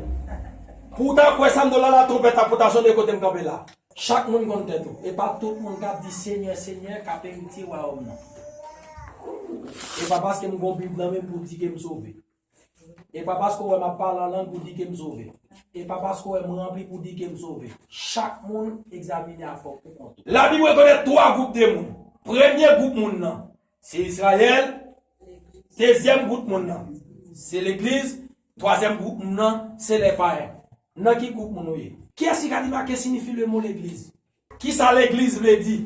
Pou w ta kwè sa m di w la, la twonpèt la pou ta sone kote m kanpe la. Chak moun konn tèt ou. E pa tout moun k ap di Senyè, Senyè, k ap eritye wayòm nan. E pa paske m gon Bib nan men m pou di ke m sove. E pa paske w wè m ap pale an lang pou di ke m sove. E pa paske w wè m ranpli pou di ke m sove. Chak moun egzamine afè w pou kont ou. Labib rekonèt twa gwoup de moun. Premye gwoup moun nan, se Izrayèl. Dezyèm gwoup moun nan, se legliz. Twazyèm gwoup moun nan, se lè payen. Nan ki gwoup moun ou ye? Kiyès ki ka di m a ke siyifi le mo legliz? Kisa legliz vle di?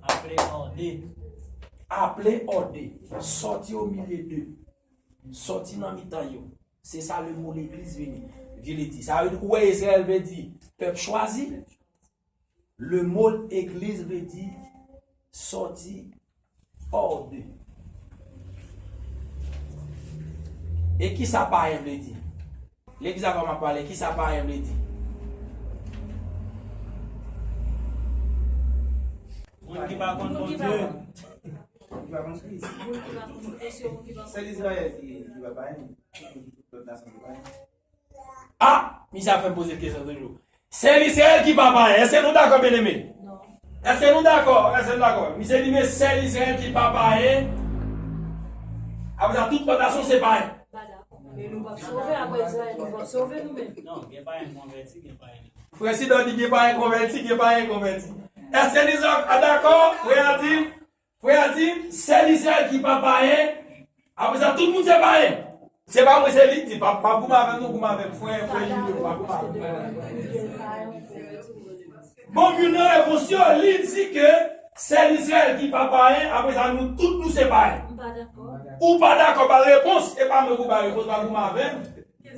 Appeler hors d'eux. Appeler hors d'eux. Sortir au milieu d'eux. Sòti nan mitan yo. Se sa le mo legliz vini, vle di. Sa vle di, ou wè Izrayèl vle di pèp chwazi. Le mo egliz vle di sorti hors d'eux. E kisa payen vle di? Legliz avan m ap pale, kisa payen vle di? Moun ki pa konn Bondye. Moun ki pa konn Kris. Moun ki pa konn Kris. Sèl Izrayèl ki, ki pa payen. Tout lòt nasyon ki payen. Ah, misye ap fè m poze kesyon toujou. Sèl Izrayèl ki pa payen. Èske nou dakò, byeneme? Non. Èske nou dakò? Èske nou dakò? Misye di, men sèl Izrayèl ki pa payen. Apre sa, tout lòt nasyon se payen. Pa dakò. Men nou p ap sove, apre Izrayèl, nou p ap sove nou menm. Non, gen payen konvèti, gen payen ki Frè Sidon di gen payen konvèti, gen payen konvèti. Èske Lizak a dakò? Frè a di, frè a di, sèl Izrayèl ki pa payen, apre sa tout moun se payen. Se pa mwen, se li ki di, pa, pa goumen avè m, non, goumen avè m, frè, frè Julio, pa goumen avè m. Bon, youn nan repons yo, li di ke sèl Izrayèl ki pa payen, apre sa nou tout nou se payen. M pa dakò. Ou pa dakò, ba repons, e pa mwen pou ba repons, pa goumen avè m.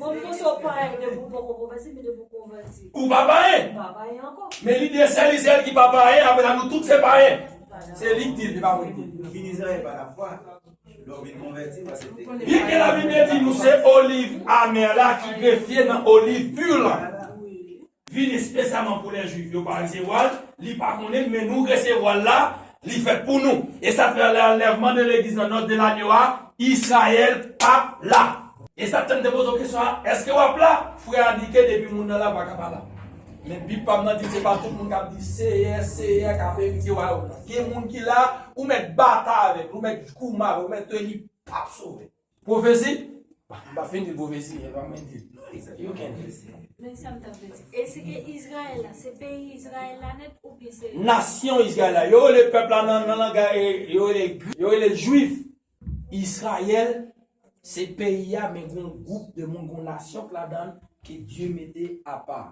Mwen, m panse w payen depi w poko konvèti, men depi w konvèti. Ou pa payen. M pa payen ankò. Men li di sèl Izrayèl ki pa payen, apre sa nou tout se payen. Se li ki di l, se pa mwen ki di l. Vin Izrayèl pa lafwa. Lè w vin konvèti, paske te. Byen ke Labib di nou se oliv amè la ki grefye nan oliv pi la. Vin espesyalman pou lè Jwif yo pa resevwa l, li pa konnen, men nou resevwa l la, li fèt pou nou. E sa fè lè anlèvman de legliz nan nòt de lanyo a, Izrayèl p ap la. E sa fè m te poze w kesyon a, èske w ap la? Frè a di ke depi moun nan la, pa ka pa la. Men Bib pa m nan di se pa tout moun k ap di Seyè, Seyè, k ap erite wayòm nan. Gen moun ki la, ou mèt batay avè l, ou mèt goumen avè l, ou mèt touye li, p ap sove. Pwofesi? M pa fin di pwofesi, e pa mwen di. You can. Men sa m t ap vle di. Èske Izrayèl la, se peyi Izrayèl la nèt oubyen se. Nasyon Izrayèl la. Yo rele pèp la nan, nan langay, e, yo rele, yo rele Jwif. Izrayèl, se peyi a, men gon gwoup de moun, gon nasyon k ladan l, ke Dye mete apa.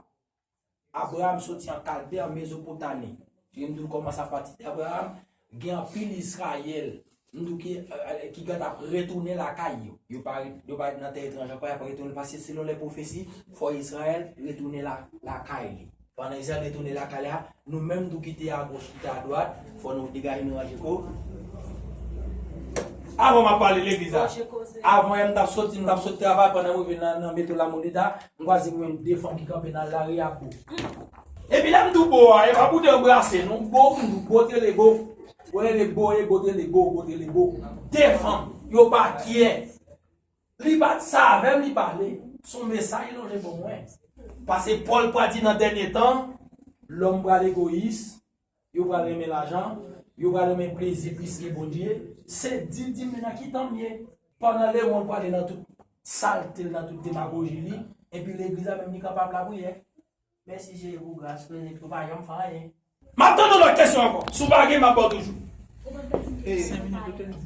Abraram soti an Kalde, an Mezopotami. Ki m di w kòmanse apati de Abraram, gen anpil Izrayèl, m di w ki, eh, ki gentan ap retounen lakay yo. Yo pa, yo pa nan tè etranje ankò, y ap retounen, paske selon lè pwofesi, fò Izrayèl retounen la, lakay li. Pandan Izrayèl retounen lakay la, nou menm tou ki te agoch, ki te adwat, fò nou degaje nou ranje kò. Avan m ap pale legliz la. Avan yè m t ap soti, m t ap sot travay pandan m rive nan, nan metro La Moneda, m kwaze mwen de fanm ki kanpe nan lari a bo. Epi lè m di w bo a, e pa pou te anbrase non, bo, m di w bo te le bo. Bo te le bo, e bo te le bo, bo te le bo. De fanm, yo pa kyè. Li pa t sa avè m, li pale. Se yon mesaj li lonje ban mwen. Paske Pòl pral di nan dènye tan, lòm pral egoyis, yo pral renmen lajan, yo pral renmen plezi plis ke Bondye. Se di, di m nan ki tan m ye. Pandan lemonn prale nan tout salte l, nan tout demagoji li, epi legliz la menm li kanpe ap lapriyè. Mèsi Jezi pou gras, pou nèg yo pa janm fè anyen. M ap tann yon lòt kesyon ankò. Si w pa gen, m ap ba w toujou. Senk minit ou te di.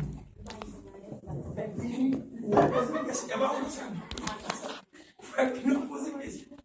Fèk vini, ou poze m kesyon, e pa ou sa. Fèk vini, ou poze m kesyon.